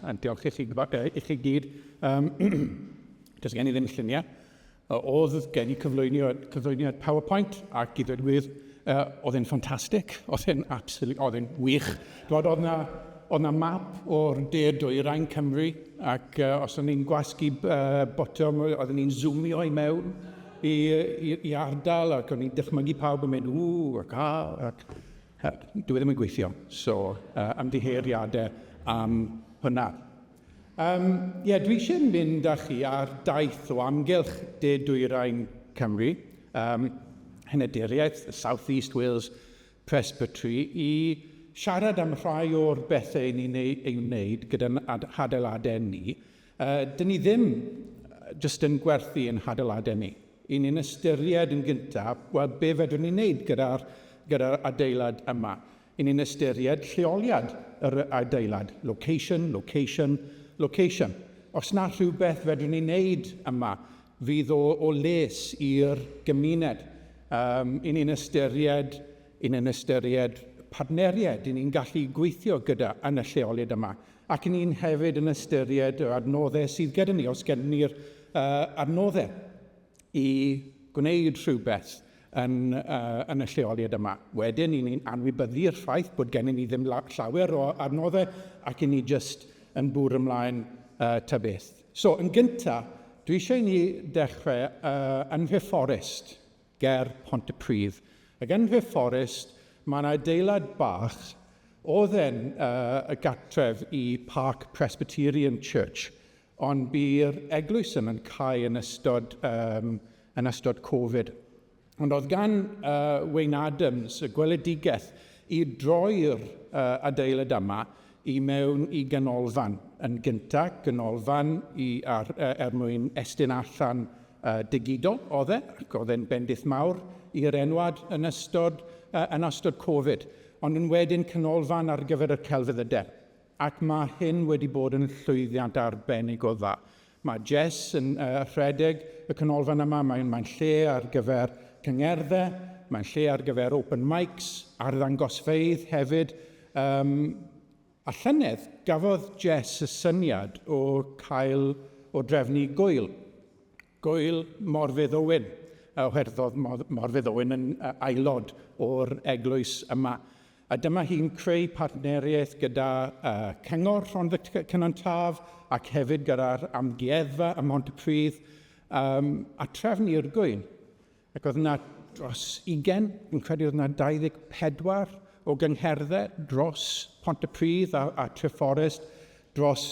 A diolch i chi, i chi gyd. Does gen i ddim lluniau. Oedd gen i cyflwyniad, cyflwyniad PowerPoint ac i ddweud wir, oedd e'n ffantastig, oedd e'n absolute, oedd e'n wych. Dwed, oedd na, oedd na map o'r de dwyrain Cymru ac os o'n i'n gwasgu botwm, oedden ni'n zoomio i mewn i, i, i ardal ac o'n i'n dychmygu pawb yn mynd ww ac a ac dwi e ddim yn gweithio. So, ymddiheuriadau am hwnna. Yym, ie, dwi eisiau mynd â chi ar daith o amgylch De Dwyrain Cymru, um, Henaduriaeth, South East Wales Presbytery, i siarad am rhai o'r bethau ni'n ei, ei wneud gyda'n hadeiladau ni. Dyn ni ddim jyst yn gwerthu ein hadeiladau ni. I ni'n ystyried yn gyntaf, wel, be fedrwn ni wneud gyda'r gyda adeilad yma? I ni'n ystyried lleoliad yr adeilad, location, location, location. Os na rhywbeth fedrwn ni wneud yma fydd o, o les i'r gymuned. Um, I ni'n ystyried, i ni'n ystyried partneriaid, i ni'n gallu gweithio gyda yn y lleoliad yma. Ac i ni'n hefyd yn ystyried yr adnoddau sydd gyda ni, os gen ni'r adnoddau i gwneud rhywbeth yn, yn y lleoliad yma. Wedyn, i ni'n anwybyddu'r ffaith bod gennym ni ddim llawer o adnoddau ac i ni jyst yn bwrw ymlaen ta beth. So, yn gyntaf, dwi eisiau i ni dechrau yn Nhreforest, ger Pontypridd. Ac yn Nhreforest, mae yna adeilad bach oedd e'n y gartref i Park Presbyterian Church, Ond bu'r eglwys yma'n cau yn ystod, um, yn ystod Covid. Ond oedd gan Wayne Adams y gweledigaeth i droi'r adeilad yma i mewn i ganolfan yn gyntaf, ganolfan i, ar, er mwyn estyn allan digidol oedd e, ac oedd e'n bendith mawr i'r enwad yn ystod, yn ystod Covid, ond yn wedyn canolfan ar gyfer y celfyddydau. Ac mae hyn wedi bod yn llwyddiant arbennig o dda. Mae Jess yn rhedeg y canolfan yma, mae'n mae lle ar gyfer cyngerddau, mae'n lle ar gyfer open mics, arddangosfeydd hefyd. Um, a llynedd, gafodd Jess y syniad o cael o drefnu gwyl. Gŵyl Morfudd Owen, oherwydd oedd Morfudd Owen yn aelod o'r eglwys yma. A dyma hi'n creu partneriaeth gyda Cyngor Rhondda Cynon Taf ac hefyd gyda'r amgueddfa ym Mhontypridd um, a trefnu'r gwyl. Ac oedd yna dros 20, fi'n credu oedd yna 24 o gyngherddau dros Pontypridd a, a Treforest dros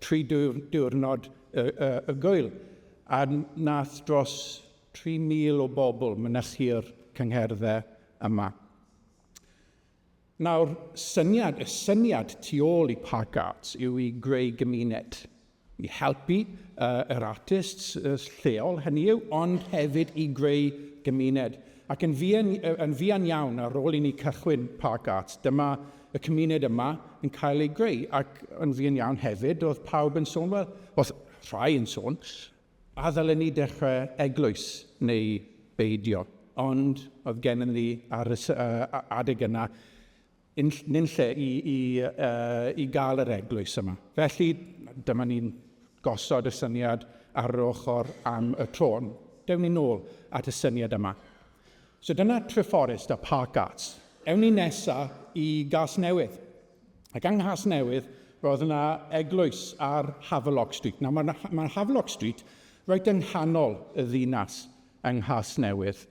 tri diwrnod y, y, y gwyl. A nath dros 3,000 o bobl mynychu'r cyngherddau yma. Nawr, syniad, y syniad tu ôl i Park Arts yw i greu gymuned, i helpu yr artists lleol, hynny yw, ond hefyd i greu gymuned. Ac yn fuan, yn fuan iawn ar ôl i ni cychwyn Park Arts, dyma y cymuned yma yn cael ei greu. Ac yn fuan iawn hefyd, oedd pawb yn sôn, wel, oedd rhai yn sôn, A ddylen ni dechrau eglwys neu beidio? Ond oedd gennym ni ar y adeg yna nunlle i, i, i gael yr eglwys yma. Felly, dyma ni'n gosod y syniad ar yr ochr am y tro. Dewn ni nôl at y syniad yma. So dyna Treforest a Park Arts. Ewn ni nesa i Gasnewydd. Ac yng Nghasnewydd, roedd yna eglwys ar Havelock Street. Nawr, mae, mae Havelock Street reit yng nghanol y ddinas yng Nghasnewydd.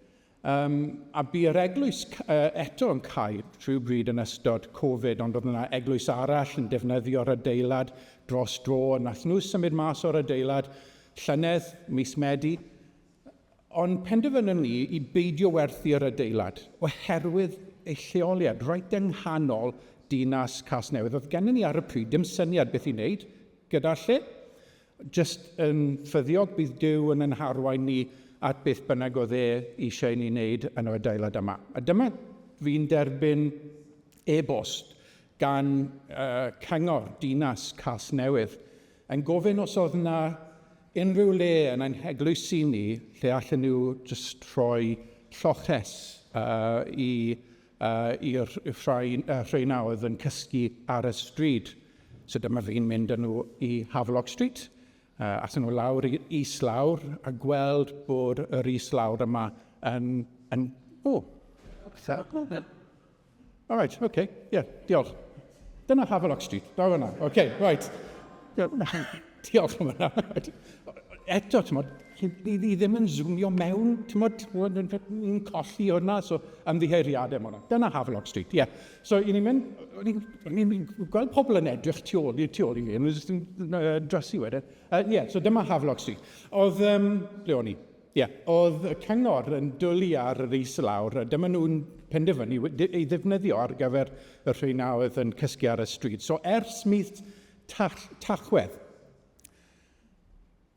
Um, a bu'r eglwys eto yn cau rhywbryd yn ystod Covid, ond oedd yna eglwys arall yn defnyddio'r adeilad dros dro, a nath nhw symud mas o'r adeilad llynedd, mis Medi. Ond penderfynon ni i beidio werthu'r adeilad oherwydd ei lleoliad reit yng nghanol dinas Casnewydd. Oedd gennym ni ar y pryd dim syniad beth i wneud gyda'r lle. Jyst yn ffyddiog bydd Duw yn ein harwain ni at beth bynnag oedd e eisiau i ni wneud yn yr adeilad yma. A dyma fi'n derbyn e-bost gan uh, Cyngor Dinas Casnewydd yn gofyn os oedd yna unrhyw le yn ein heglwysi ni lle allan nhw jyst rhoi lloches uh, i, uh, i'r rhai, rheina oedd yn cysgu ar y stryd. So dyma fi'n mynd â nhw i Havelock Street. Athyn nhw lawr i'r islawr a gweld bod yr islawr yma yn o, All right, okay, yeah, diolch. Dyna Havelock Street, draw yna. Okay, right. Diolch am hwnna. Eto, ti'n ni, ni ddim yn zoomio mewn, ti'n modd, ni'n colli hwnna, so ymddiheuriadau am hwnna. Dyna Havelock Street, ie. Yeah. So, i ni'n mynd, o'n i'n gweld pobl yn edrych tu ôl, tu ôl i fi, yn jyst yn drysu wedyn. Ie, yeah, so dyma Havelock Street. Oedd, ble o'n i? Ie, oedd y cyngor yn dwlu ar yr islawr, a dyma nhw'n penderfynu ei ddefnyddio ar gyfer y rheina oedd yn cysgu ar y stryd. So ers mis Tachwedd,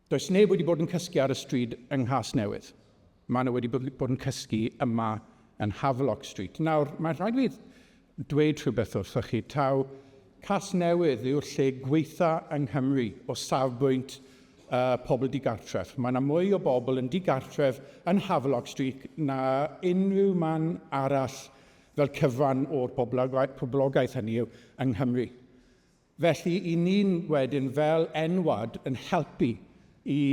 does neb wedi bod yn cysgu ar y stryd yng Nghasnewydd. Maen nhw wedi bod yn cysgu yma yn Havelock Street. Nawr, mae'n rhaid fi dweud rhywbeth wrthoch chi, taw Casnewydd yw'r lle gweitha yng Nghymru o safbwynt uh, pobl digartref. Mae yna mwy o bobl yn digartref yn Havelock Street na unrhyw man arall fel cyfran o'r poblogaeth hynny yw yng Nghymru. Felly, i ni'n wedyn fel enwad yn helpu i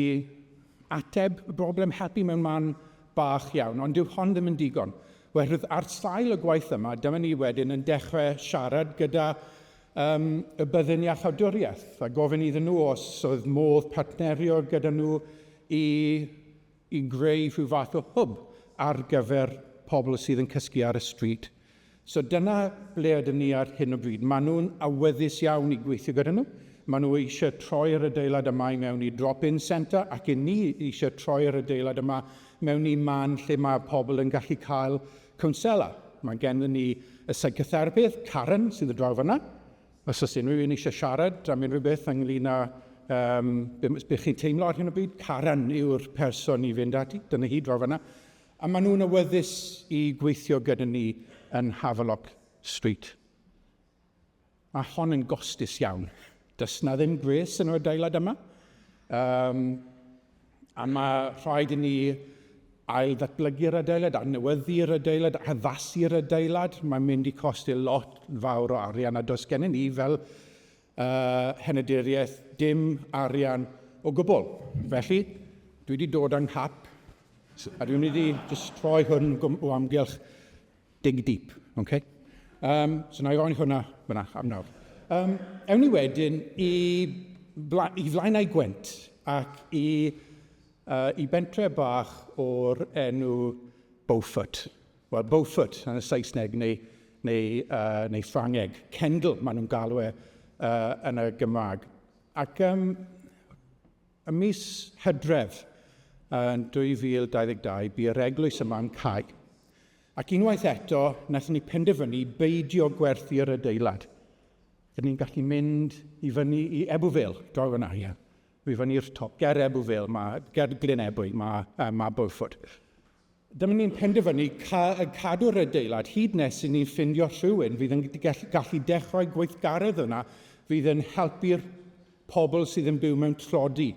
ateb y broblem, helpu mewn man bach iawn, ond dyw hon ddim yn digon. Oherwydd ar sail y gwaith yma, dyma ni wedyn yn dechrau siarad gyda um, y byddin iachawdwriaeth a gofyn iddyn nhw os oedd modd partnerio gyda nhw i, i greu rhyw fath o hwb ar gyfer pobl sydd yn cysgu ar y stryd. So dyna ble ydyn ni ar hyn o bryd. Maen nhw'n awyddus iawn i gweithio gyda nhw. Maen nhw eisiau troi'r adeilad yma i mewn i drop-in centre ac i ni eisiau troi'r adeilad yma mewn i man lle mae pobl yn gallu cael cwnsela. Mae gennym ni y psychotherapydd, Karen, sydd y draw fyna. Os oes unrhyw un eisiau siarad am unrhyw beth ynglyn â um, be chi'n teimlo ar hyn o bryd, Karen yw'r person i fynd ati. Dyna hi draw fyna. A maen nhw'n awyddus i gweithio gyda ni yn Havelock Street. Mae hon yn gostus iawn. Does na ddim gwres yn yr adeilad yma. Um, a mae rhaid i ni ail ddatblygu'r adeilad, adnewyddu'r adeilad, addasu'r adeilad. Mae'n mynd i costi lot fawr o arian a does gennym ni fel henaduriaeth dim arian o gwbl. Felly, dwi wedi dod â'n nghap a dwi'n mynd i just troi hwn o amgylch dig deep. Okay? So na i roi'n hwnna fyna am nawr. Ewn ni wedyn i, i Flaenau Gwent ac i, i bentre bach o'r enw Beaufort. Wel, Beaufort yn y Saesneg neu, neu, neu Ffrangeg. Kendal maen nhw'n galw e yn y Gymraeg. Ac um, ym mis Hydref yn 2022, bu'r eglwys yma'n cau. Ac unwaith eto, wnaethon ni penderfynu beidio gwerthu'r adeilad. Rydyn ni'n gallu mynd i fyny i Ebbw Vale, draw fyna, ie. I fyny i'r top, ger Ebbw Vale, ma, ger Glyn Ebwy, mae, ma Beaufort. Dyma ni'n penderfynu ca cadw'r adeilad hyd nes i ni ffindio rhywun fydd yn gallu dechrau gweithgaredd yna fydd yn helpu'r pobl sydd yn byw mewn tlodi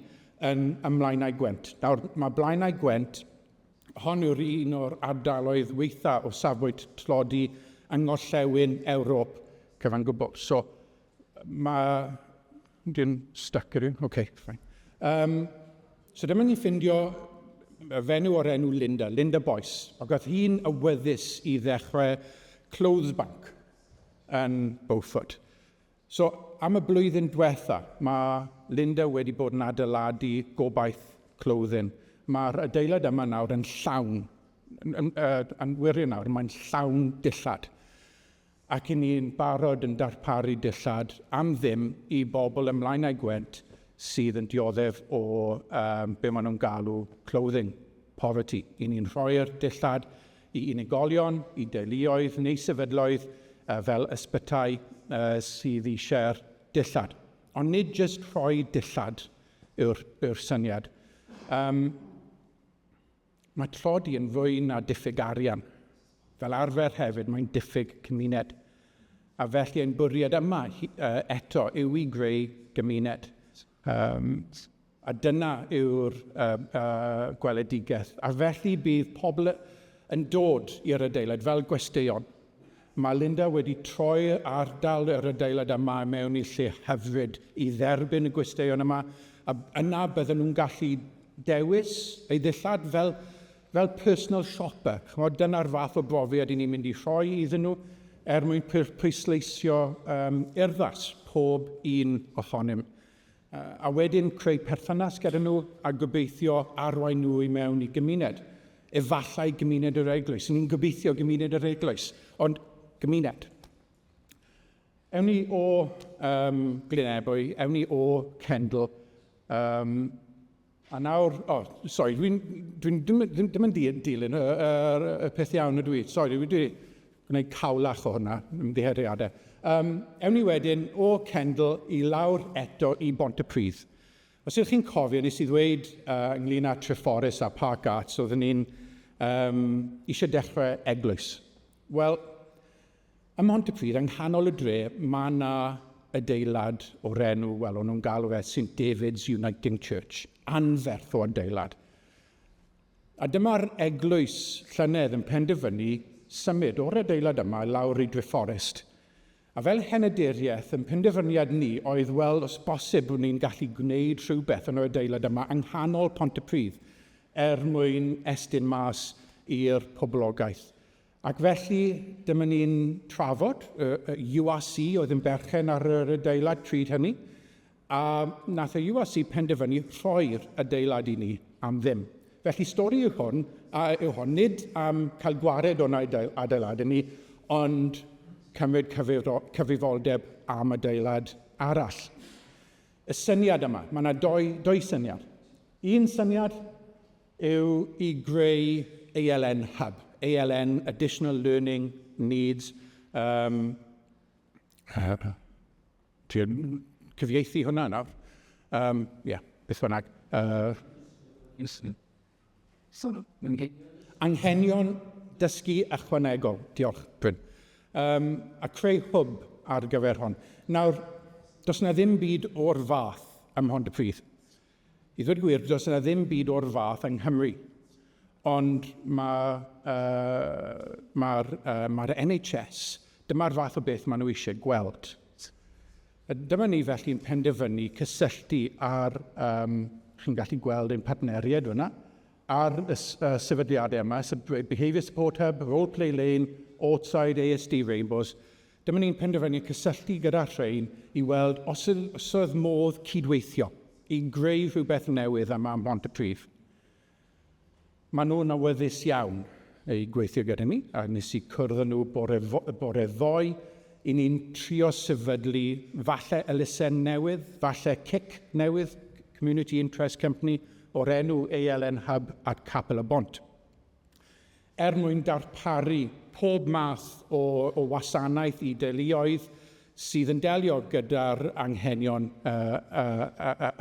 yn ym Mlaenau Gwent. Nawr, mae Blaenau Gwent, hon yw'r un o'r ardaloedd weitha o safbwynt tlodi yng ngorllewin Ewrop cyfan gwbl. So, mae... Dwi'n stuck ydw? OK, fine. Um, so dyma ni'n ffindio y fenyw o'r enw Linda, Linda Boyce. Ac oedd hi'n awyddus i ddechrau Clothes Bank yn Beaufort. So, am y blwyddyn diwetha, mae Linda wedi bod yn adeiladu gobaith clothing. Mae'r adeilad yma nawr yn llawn, yn, yn, yn wirion nawr, mae'n llawn dillad. Ac i ni'n barod yn darparu dillad am ddim i bobl ym Mlaenau Gwent sydd yn dioddef o um, be maen nhw'n galw clothing poverty. I ni'n rhoi'r dillad i unigolion, i deuluoedd neu sefydloedd uh, fel ysbytai uh, sydd eisiau'r dillad. Ond nid jyst rhoi dillad yw'r, yw'r syniad. Um, Mae tlodi yn fwy na diffyg arian. Fel arfer hefyd, mae'n diffyg cymuned. A felly ein bwriad yma eto yw i greu gymuned. Um, a dyna yw'r uh, uh, gweledigaeth. A felly bydd pobl yn dod i'r adeilad fel gwesteion. Mae Linda wedi troi ardal yr adeilad yma mewn i lle hyfryd i dderbyn y gwesteion yma, a yna bydden nhw'n gallu dewis ei ddillad fel, fel personal shopper. Chymod, dyna'r fath o brofiad i ni'n mynd i rhoi iddyn nhw er mwyn pwysleisio urddas pob un ohonym. A wedyn creu perthynas gyda nhw a gobeithio arwain nhw i mewn i gymuned. Efallai gymuned yr eglwys. Ni'n gobeithio gymuned yr eglwys, ond gymuned. Ewn ni o Glyn Ebwy, ewn ni o Kendal, a nawr, oh, sorry, dwi'n dwi, dim, dim, dim yn dilyn y peth iawn ydw i. Sorry, dwi wedi gwneud cawlach o hwnna, ymddiheuriadau. Ewn ni wedyn o Kendal i lawr eto i Bontypridd. Os ydych chi'n cofio, nes i ddweud ynglyn â Treforys a Park Arts, oeddwn ni'n eisiau dechrau eglwys. Wel, ym Mhontypridd, yng nghanol y dre, mae yna adeilad o'r enw, wel, o'n nhw'n galw fe St David's Uniting Church. Anferth o adeilad. A dyma'r eglwys llynedd yn penderfynu symud o'r adeilad yma lawr i Drefforest. A fel henaduriaeth, yn penderfyniad ni oedd, wel, os bosib, bod ni'n gallu gwneud rhywbeth yn yr adeilad yma yng nghanol Pontypridd er mwyn estyn mas i'r poblogaeth. Ac felly, dyma ni'n trafod, y URC oedd yn berchen ar yr adeilad pryd hynny, a nath y URC penderfynu rhoi'r adeilad i ni am ddim. Felly stori yw hwn, a yw hon, nid am cael gwared o'n adeilad ni, ond cymryd cyfrifoldeb am adeilad arall. Y syniad yma, mae yna doi syniad. Un syniad yw i greu ALN Hub, ALN Additional Learning Needs. Ti'n cyfieithu hwnna nawr? Yeah, beth bynnag. Anghenion dysgu ychwanegol. Diolch, Bryn. A creu hwb ar gyfer hon. Nawr, does yna ddim byd o'r fath ym Mhontypridd. I ddweud y gwir, does yna ddim byd o'r fath yng Nghymru. Ond mae'r ma ma NHS, dyma'r fath o beth maen nhw eisiau gweld. Dyma ni felly'n penderfynu cysylltu ar, chi'n gallu gweld ein partneriaid fyna, ar y sefydliadau yma, Behaviour Support Hub, Role Play Lane, Outside, ASD Rainbows. Dyma ni'n penderfynu cysylltu gyda rhain i weld os oedd modd cydweithio i greu rhywbeth newydd yma ym Mhontypridd. Maen nhw'n awyddus iawn i gweithio gyda ni, a nes i cwrdd â nhw bore, bore ddoe, i ni'n trio sefydlu falle elusen newydd, falle CIC newydd, Community Interest Company, o'r enw ALN Hub at Capel y Bont, er mwyn darparu pob math o wasanaeth i deuluoedd sydd yn delio gyda'r anghenion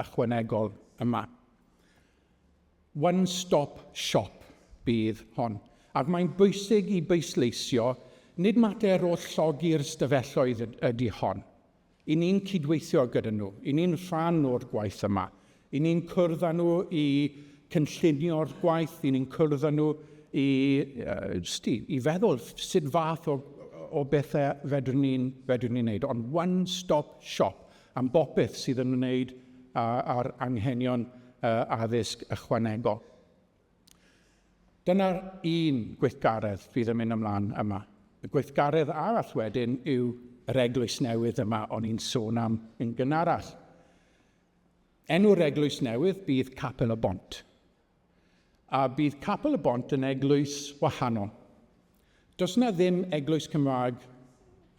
ychwanegol yma. One-stop shop bydd hon. Ac mae'n bwysig i bwysleisio, nid mater o llogi'r stafelloedd ydy hon. I ni'n cydweithio gyda nhw, i ni'n rhan o'r gwaith yma. I ni'n cwrdd â nhw i cynllunio'r gwaith, i ni'n cwrdd â nhw i, just i feddwl sut fath o bethau fedrwn ni'n fedrwn ni wneud. Ond one-stop shop am bopeth sydd yn wneud â'r anghenion addysg ychwanegol. Dyna'r un gweithgaredd fydd yn mynd ymlaen yma. Y gweithgaredd arall wedyn yw yr eglwys newydd yma o'n i'n sôn am yn gynharach. Enw'r eglwys newydd bydd Capel y Bont. A bydd Capel y Bont yn eglwys wahanol. Does yna ddim eglwys Cymraeg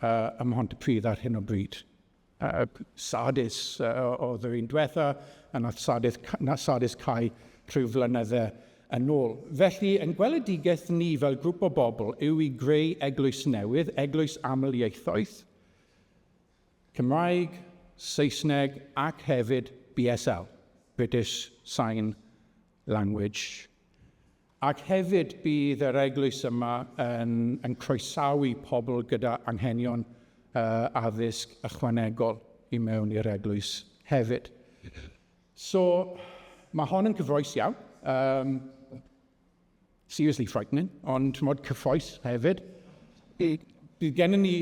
ym Mhontypridd ar hyn o bryd. Sardis oedd yr un diwetha, a nath Sardis, nath Sardis cau rhyw flynydde yn ôl. Felly, yn gweledigaeth ni fel grŵp o bobl yw i greu eglwys newydd, eglwys aml ieithoedd, Cymraeg, Saesneg ac hefyd BSL, British Sign Language. Ac hefyd bydd yr eglwys yma yn croesawu pobl gyda anghenion addysg ychwanegol i mewn i'r eglwys hefyd. So, mae hon yn cyffroes iawn. Seriously frightening, ond mod cyffroes hefyd. Bydd gennym ni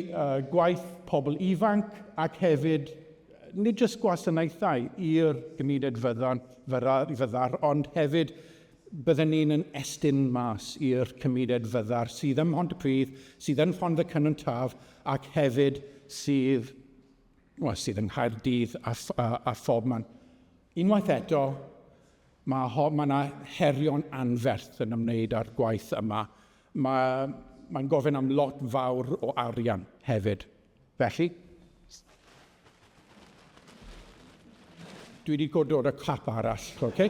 gwaith pobl ifanc ac hefyd nid jyst gwasanaethau i'r gymuned fyddan, fyddar, ond hefyd bydden ni'n yn estyn mas i'r cymuned fyddar sydd ym Mhontypridd, sydd yn Rhondda Cynon Taf ac hefyd sydd, well, sydd yng Nghaerdydd a, a, a phob man. Unwaith eto, mae, mae yna herion anferth yn ymwneud â'r gwaith yma. Mae, mae'n gofyn am lot fawr o arian hefyd. Felly, dwi wedi dod â cap arall, oce? Okay?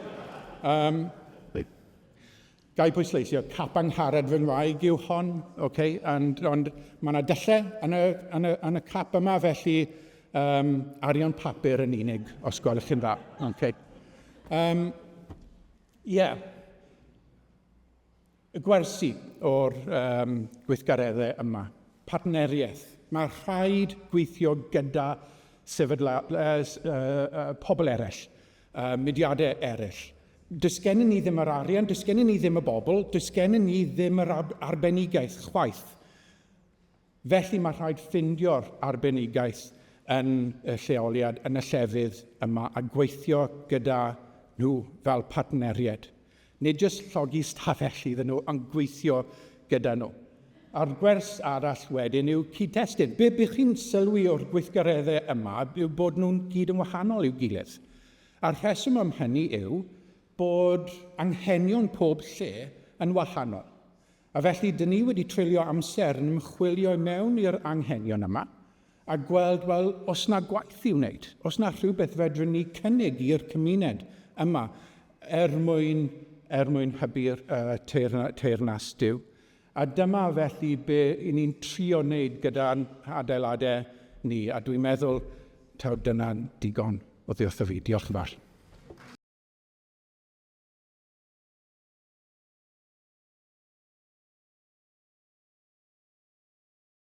Gai pwysleisio, cap angharad fy ngwraig yw hon, okay? And, ond mae yna dyllau yn y, yn y, yn y cap yma, felly arian papur yn unig, os gwelwch chi'n dda. Okay. Yeah. Y gwersi o'r gweithgareddau yma. Partneriaeth. Mae rhaid gweithio gyda sefydla, pobl eraill, mudiadau eraill. Does gennym ni ddim yr arian, does gennym ni ddim y bobl, does gennym ni ddim yr arbenigedd chwaith. Felly mae rhaid ffindio'r arbenigaeth yn y lleoliad, yn y llefydd yma a gweithio gyda nhw fel partneriaid. Nid jyst llogi stafell iddyn nhw, ond gweithio gyda nhw. A'r gwers arall wedyn yw cyd-destun. Be bych chi'n sylwi o'r gweithgareddau yma yw bod nhw'n gyd yn wahanol i'w gilydd. A'r rheswm am hynny yw bod anghenion pob lle yn wahanol. A felly, dyn ni wedi treulio amser yn ymchwilio i mewn i'r anghenion yma a gweld, wel, os na gwaith i'w wneud, os na rhywbeth fedrwn ni cynnig i'r cymuned yma er mwyn, er mwyn hybu'r teyrna, teyrnas Duw. A dyma felly be i ni'n trio wneud gyda'n adeiladau ni, a dwi'n meddwl taw dyna'n digon oddi wrtho fi. Diolch yn fawr.